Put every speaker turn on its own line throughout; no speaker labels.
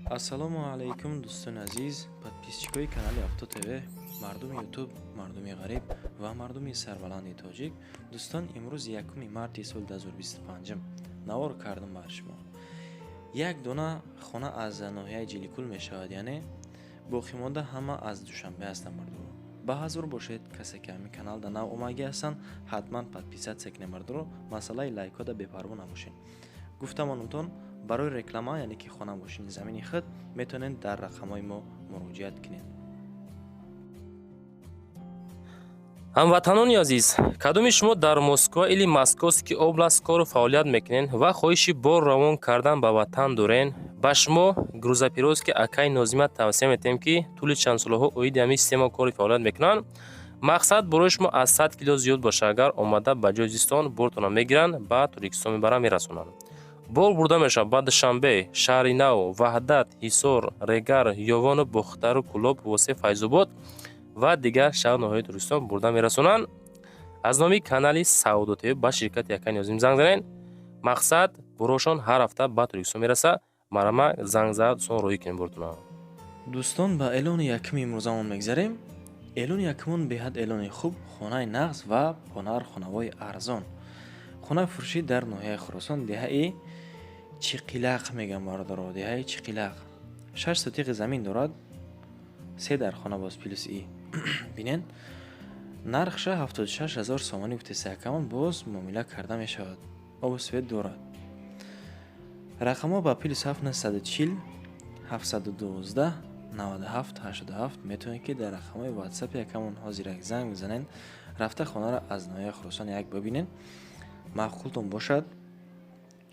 Ассалому алайкум, дӯстони азиз, подписчикои канали Авто ТВ, мардуми Ютуб, мардуми ғариб ва мардуми сарбаланди тоҷик. Дӯстон, имрӯз 1 марти соли 2025 навор кардам бар шумо. Як дона хона аз ноҳияи Ҷиликул мешавад, яъне боқимонда ҳама аз Душанбе ҳастанд. Мардуро ба ҳазур бошед. Касе ки ҳамин каналда нав омагӣ ҳастанд, ҳатман подписаться кунед. Мардуро, масъалаи лайкода бепарво набошед. Гуфтамонумтон, барои реклама, яъне ки хона, мошини, замини худ метавонед дар рақамҳои мо муроҷиат кунед.
Ҳамватанони азиз, кадоми шумо дар Москва или Московский область кору фаъолият мекунед ва хоҳиши бор равон кардан ба ватан дорен, ба шумо грузоперевозки акаи Нозима тавсия метиҳем, ки тӯли чанд солаҳо оиди ҳамин система кори фаъолият мекунанд. Мақсад, борои шумо аз 100 кило зиёд боша, агар омада ба ҷои зистон бортона мегиранд, ба Тоҷикистон мебаранд, мерасонанд. Бор бурда мешавад ба Душанбе, Шаҳри Нав, Ваҳдат, Ҳисор, Регар, Ёвону Бохтару Кӯлоб, Восе, Файзобод ва дигар шаҳру ноҳияи Тоҷикистон бурда мерасонанд. Аз номи канали Савдо ТВ ба ширкати акаи Нозим занг занед. Мақсад, борошон ҳар ҳафта ба Тоҷикистон мерасад. Марама занг зада, дӯстон, роҳӣ кунед бортона.
Дӯстон, ба эълони якуми имрӯзамон мегзарем. Эълони якумон беҳад эълони хуб: хонаи нағз ва бо нарх хонавои арзон. Хонаи фурӯшӣ дар ноҳияи Хуросон, деҳаи Чиқилақ мегӯям, бародаро, деҳаи Чиқилақ. 6 сотиқи замин дорад, се дархона, боз плюс и бинен. Нархша 76 000 сомонӣ гуфтеса якамон, боз муомила карда мешавад. Обу свет дорад. Рақамҳо ба +7 940 712 97 87. Метавонед, ки дар рақамҳои Ватсапи якамон ҳозир як занг бизанед, рафта хонаро аз ноҳияи Хуросон як бибинед. Маъқултон бошад,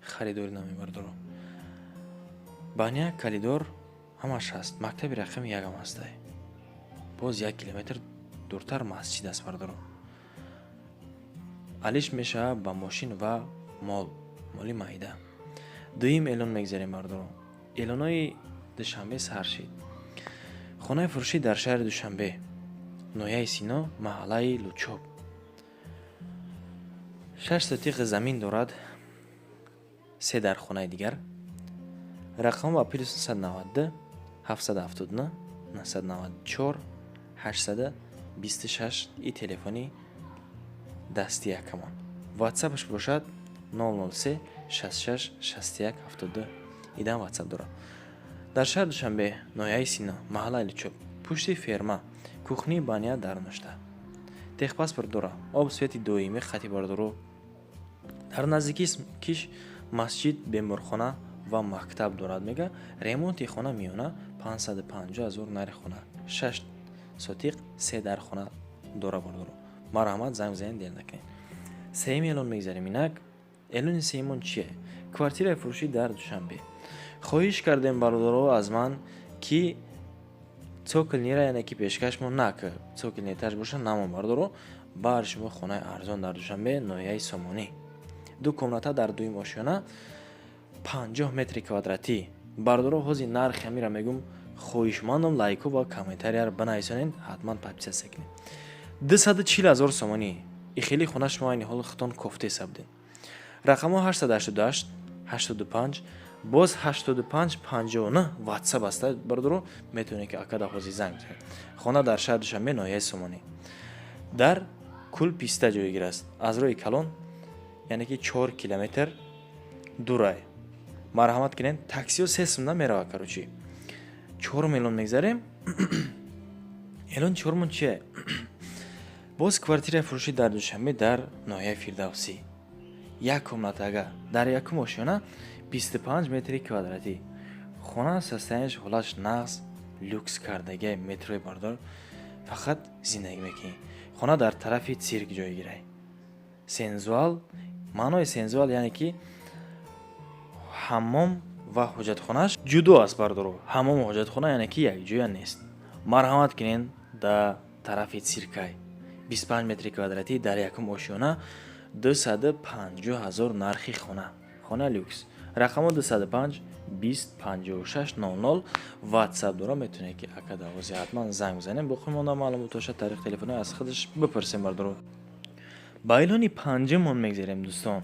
харидорӣ намебардоро. Баня, коридор ҳамаш ҳаст. Мактаби рақами якам ҳастай. Боз 1 километр дуртар масҷид аст, бардоро. Алиш мешавад ба мошин ва мол, моли майда. Дуюм эълон мегзарем, бардоро. Эълонои Душанбе сар шид. Хонаи фурӯшӣ дар шаҳри Душанбе, ноҳияи Сино, маҳаллаи Лучоб. 6 сотиқи замин дорад, се дархонаи дигар. Рақамҳо ба +992 779 994 826 и телефони дасти якамон. Ватсапаш бошад 003 66 61 72. Идам Ватсап дорад. Дар шаҳри Душанбе, ноҳияи Сино, маҳаллаи Лучоб, пушти ферма, кухни, баня дарношта. Техпаспорт дорад, об, свети доимӣ хати, бардоро. Дар наздикиш масҷид, беморхона ва мактаб дорад, мега. Ремонти хона миёна, 550 ҳазор нархи хона. 6 сотиқ, се дархона дора, бардоро. Марҳамат, занг бизанед, дер накунед. Сеюм эълон мегзарем инак. Эълони сеюмон чие? Квартираи фурӯшӣ дар Душанбе. Хоҳиш кардем, бародаро, аз ман, ки цокольныйра, яъне ки пешкашмо нак, цокольный этаж боша, намон. Бардоро, бар шумо хонаи арзон дар Душанбе, ноҳияи Сомонӣ, ду комната дар дуюм ошёна, 50 метри квадратӣ. Бардоро, ҳозир нархи ҳамира мегӯм. Хоҳишмандам, лайко ва комментарияро бинависонед, ҳатман подписаться кунед. 240 000 сомонӣ. И хеле хона шумо айни ҳол худтон кофтеса будед. Рақамҳо 888 85, боз 85 59 Ватсап аста, бародаро. Метавонед, ки акада ҳозир занг бизанед. Хона дар шаҳри Душанбе, ноҳияи Сомонӣ, дар Кул Писта ҷойгир аст. Аз роҳи калон, яъне ки 4 километр дурай. Марҳамат кунед, таксиҳо 3 сумда меравад. Короче, чорум эълон мегзарем. Эълони чорумон чие? Боз квартираи фурӯшӣ дар Душанбе, дар ноҳияи Фирдавсӣ, як комнатага дар якум ошёна, 25 метри квадратӣ. Хона состояниеш, ҳолатш нағз, люкс кардагиай, метрои бардор, фақат зиндагӣ мекунӣ. Хона дар тарафи цирк ҷойгирай. Санузел, маънои санузел, яъне ки ҳаммом ва ҳоҷатхонааш ҷудо аст, бардоро. Ҳаммому ҳоҷатхона, яъне ки якҷоя нест. Марҳамат кунед, дар тарафи циркай, 25 метри квадратӣ, дар якум ошёна, 250 ҳазор нархи хона. Хона люкс. Рақамҳо 205 20 56 00 Ватсап дора. Метавонед, ки ака давози ҳатман занг бизанем, боқӣ монда маълумотоша тариқи телефони аз худаш бипурсем. Бардоро, ба эълони панҷумон мегзарем, дӯстон.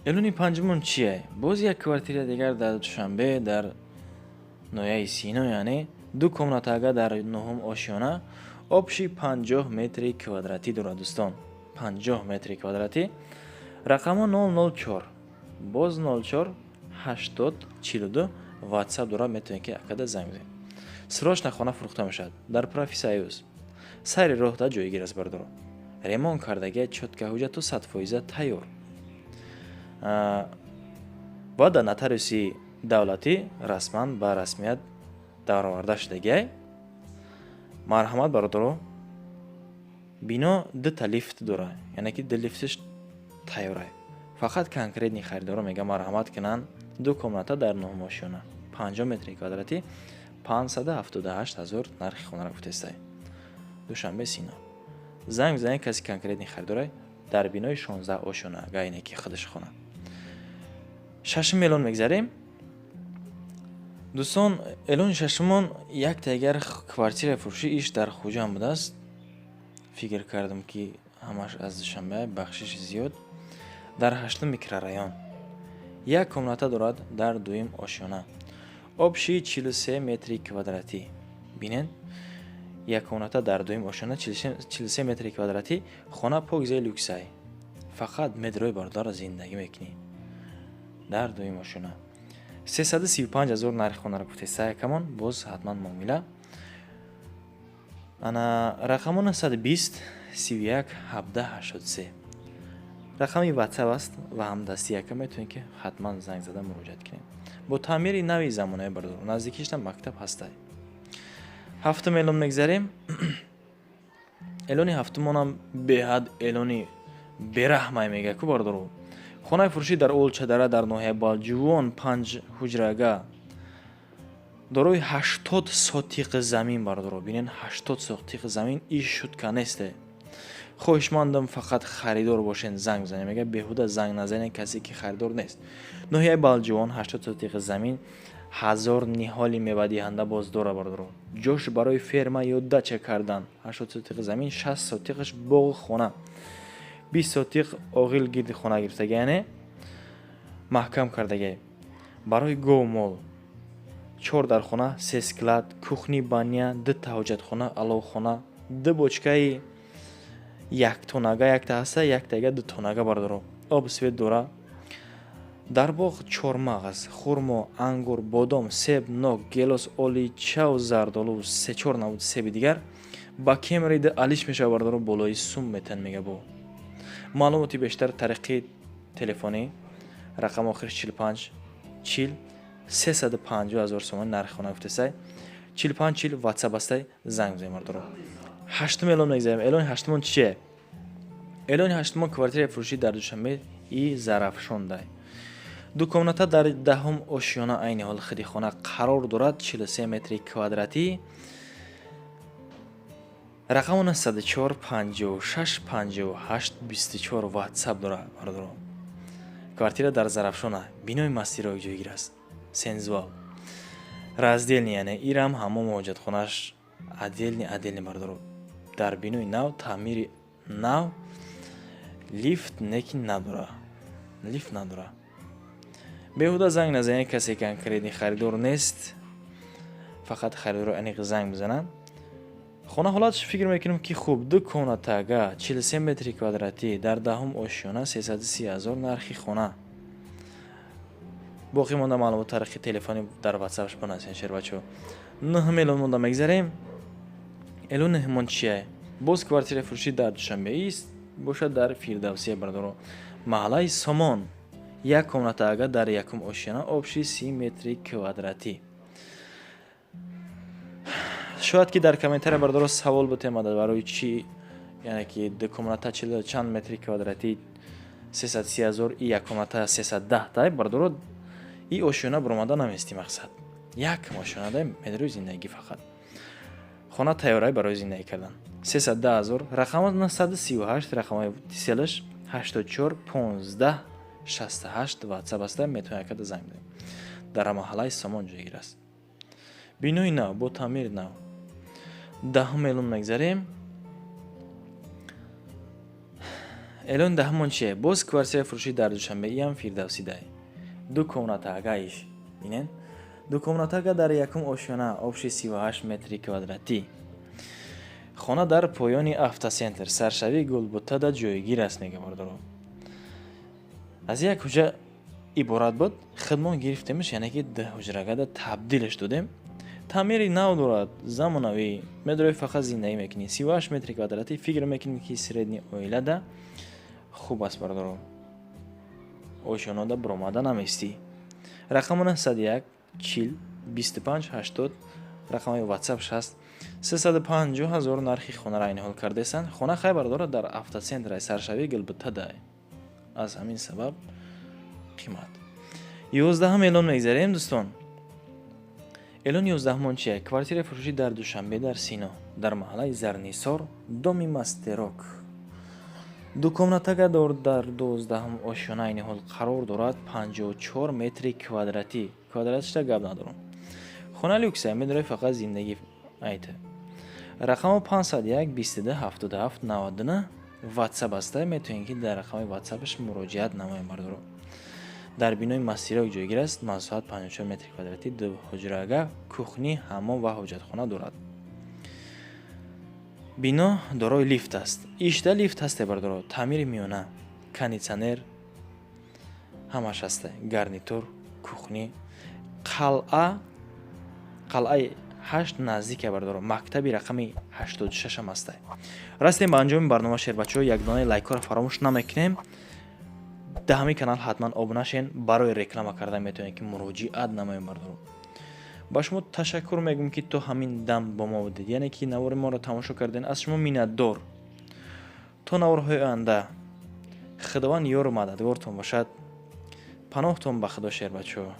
Эълони панҷумон чие? Боз як квартира дигар дар Душанбе, дар Ноҳияи Сино, яъне ду комнатага дар нуҳум ошёна, общий 50 метри квадратӣ дорад, дӯстон, 50 метри квадратӣ. Рақамҳо 004, боз 04, 80 42, ватсап дорад, метавонед, ки акада занг бизанед. Срочно хона фурӯхта мешавад. Дар Профсоюз, сари роҳда ҷойгир аст, бардоро. Ремонт кардагия, чётко, ҳуҷҷату 100% тайёр ва дар нотариуси давлатӣ расман ба расмият дароварда шудагиай. Марҳамат, бародаро. Бино дута лифт дора, яъне ки ду лифтиш тайёрай. Фақат конкретный харидоро мега, марҳамат кунанд. Ду комната дар нуҳум ошёна, 50 метри квадратӣ, 578 ҳазор нархи хонаро гуфтестай. Душанбе, Сино. Занг бизанед, каси конкретный харидорай. Дар бинои 16 ошёна гайне ки худаш хона. Шашум эълон мегзарем, дӯстон. Эълони шашумон як дигар квартираи фурӯшӣ иш дар Хуҷанд будааст. Фикр кардам, ки ҳамаш аз Душанбе, бахшиши зиёд. Дар ҳаштум микрорайон як комната дорад дар дуюм ошёна, общий 43 метри квадратӣ. Бинед, як комната дар дуюм ошёна, 43 метри квадратӣ. Хона покизаи люксай, фақат медрои, бародар, зиндагӣ мекунӣ. Дар дуюм ошёна 335 ҳазор нархи хонаро гуфтеста якамон, боз ҳатман муомила. Ана рақамо: 920 31 17 83 рақами ватсап аст ва ҳамдасти яка, метавонед, ки ҳатман занг зада муроҷиат кунед. Бо таъмири нави замонави, бародар, наздикишта мактаб ҳастай. Ҳафтум эълон мегзарем. Эълони ҳафтумонам беҳад эълони бераҳмай мега ку, бародаро. Хонаи фурӯшӣ дар Олчадара, дар ноҳияи Балҷувон, панҷ ҳуҷрага, дорои 80 сотиқ замин. Бародаро, бинен, 80 сотиқ замин, иш шутка несте. Хоҳишмандам, фақат харидор бошен, занг бизанед, мега. Беҳуда занг назанед, касе ки харидор нест. Ноҳияи Балҷувон, 80 сотиқ замин, 1000 ниҳоли мевадиҳанда боз дора, бародаро. Ҷош барои ферма ё дача кардан. 80 сотиқ замин, 60 сотиқаш боғу хона, 20 сотиқ оғил гирди хона гирифтага, яъне маҳкам кардага барои гову мол. Чор дархона, се склад, кухня, баня, дута ҳоҷатхона, аловхона, ду бочкаи яктонага, якта ҳаста, яктага дутонага, бародаро. Об, свет дора. Дар боғ чормағз, хурмо, ангур, бодом, себ, нок, гелос, оличаву зардолу, сечор намуд себи дигар. Ба кемрида алиш мешава, бародаро, болои сум метан, мега. Бо маълумоти бештар тариқи телефонӣ, рақам охириш 45 40, 350 ҳазор сомонӣ нархи хона гуфтесай. 45 40 ватсап астай, занг бизанед, бародаро. Ҳаштум эълон мегзарем. Эълони ҳаштумон чие? Эълони ҳаштумон квартираи фурӯшӣ дар Душанбе и Зарафшондай, ду комната дар даҳум ошёна. Айни ҳол худи хона қарор дорад, 43 метри квадратӣ. Рақамо 904 56 58 24, ватсап дорад, бародаро. Квартира дар Зарафшона, бинои мастерок ҷойгир аст, сензвал раздельный, яъне ирам ҳамом, ҳоҷатхонааш отдельный, отдельный, бародаро. Дар бинои нав, таъмири нав. Лифт неки надора, лифт надора. Беҳуда занг назанед, касе конкретный харидор нест. Фақат харидоро аниқ занг бизананд. Хона ҳолаташ, фикр мекунем, ки хуб. Ду комнатага, 43 метри квадратӣ, дар даҳум ошёна, 330 ҳазор нархи хона. Боқӣ монда маълумот тариқи телефони дар ватсапш бинависен, шербачо. Нӯҳум эълон монда мегзарем. Эълони нӯҳумон чие? Боз квартираи фурӯшӣ дар Душанбеист бошад, дар Фирдавсия, бародаро, маҳаллаи Сомон, як комната ага дар якум ошёна, общий 30 метри квадратӣ. Шояд ки дар комментария, бародаро, савол бутемада, барои чӣ, яъне ки ду комната чил чанд метри квадратӣ 330 ҳазор и як комната 310 тай, бародаро. И ошёна баромада намести, мақсад як ошёнада медрои зиндагӣ, фақат хона тайёрай барои зиндагӣ кардан. 310 ҳазор, рақама 938, рақамаи тиселаш 84 15 68, ватсап аста, метавонед якада занг бизанед. Дар маҳаллаи Сомон ҷойгир аст, бинои нав, бо таъмири нав. Даҳум эълон мегзарем. Эълони даҳумон чие? Боз квартираи фурӯшӣ дар Душанбе, иам Фирдавсидай, ду комната агаиш. Бинед. Ду комнатага дар якум ошёна, общий 38 метри квадратӣ. Хона дар поёни автоцентр, саршавии Гулбуттада ҷойгир аст, мега, бародаро. Аз як ҳуҷра иборат буд, хидмон гирифтемш, яъне ки ду ҳуҷрагада табдилаш додем. Таъмири нав дорад, замонавӣ. Медрои, фақат зиндагӣ мекунӣ. 38 метри квадратӣ, фикр мекунӣ, ки средний оилада хуб аст, бародаро. Ошёнода биромада наместӣ. Рақами 901 40 25 80 рақами ватсапш ҳаст. 350 ҳазор нархи хонаро айни ҳол кардаистанд. Хона, хай, бародаро, дар автоцентраи саршавии Гулбуттадай, аз ҳамин сабаб қимат. 11-ум эълон мегзарем, дӯстон. Эълони 11-умон чия? Квартираи фурӯшӣ дар Душанбе, дар Сино, дар маҳаллаи Зарнисор, доми Мастерок. Ду комнатага дар 12-ум ошёна айни ҳол қарор дорад, 54 метри квадратӣ. Квадратишта гап надорам. Хона люкса, медорӣ, фақат зиндагӣ айта. Рақами 501 22 77 99 ватсап аста, метавонед, ки дар рақами ватсапаш муроҷиат намоем, бародаро. Дар бинои Мастерок ҷойгир аст, масоҳат 54 метри квадратӣ, ду ҳуҷрага, кухня, ҳаммом ва ҳоҷатхона дорад. Бино дорои лифт аст, ишта лифт ҳасте, бародаро. Таъмири миёна, кондитсионер ҳамаш ҳаста, гарнитур, кухня. Қалъа, қалъаи ҳашт наздика, бародаро, мактаби рақами 86-ам ҳаста. Расидем ба анҷоми барнома, шербачаҳо. Якдонаи лайкҳоро фаромӯш намекунем. Дар ҳамин канал ҳатман обуна шен. Барои реклама кардан метавонед, ки муроҷиат намоем, бародаро. Ба шумо ташаккур мегӯм, ки то ҳамин дам бо мо будед, яъне ки навори моро тамошо кардем. Аз шумо миннатдор. То наворҳои оянда Худованд ёру мададгортон бошад. Паноҳтон ба Худо, шербачаҳо.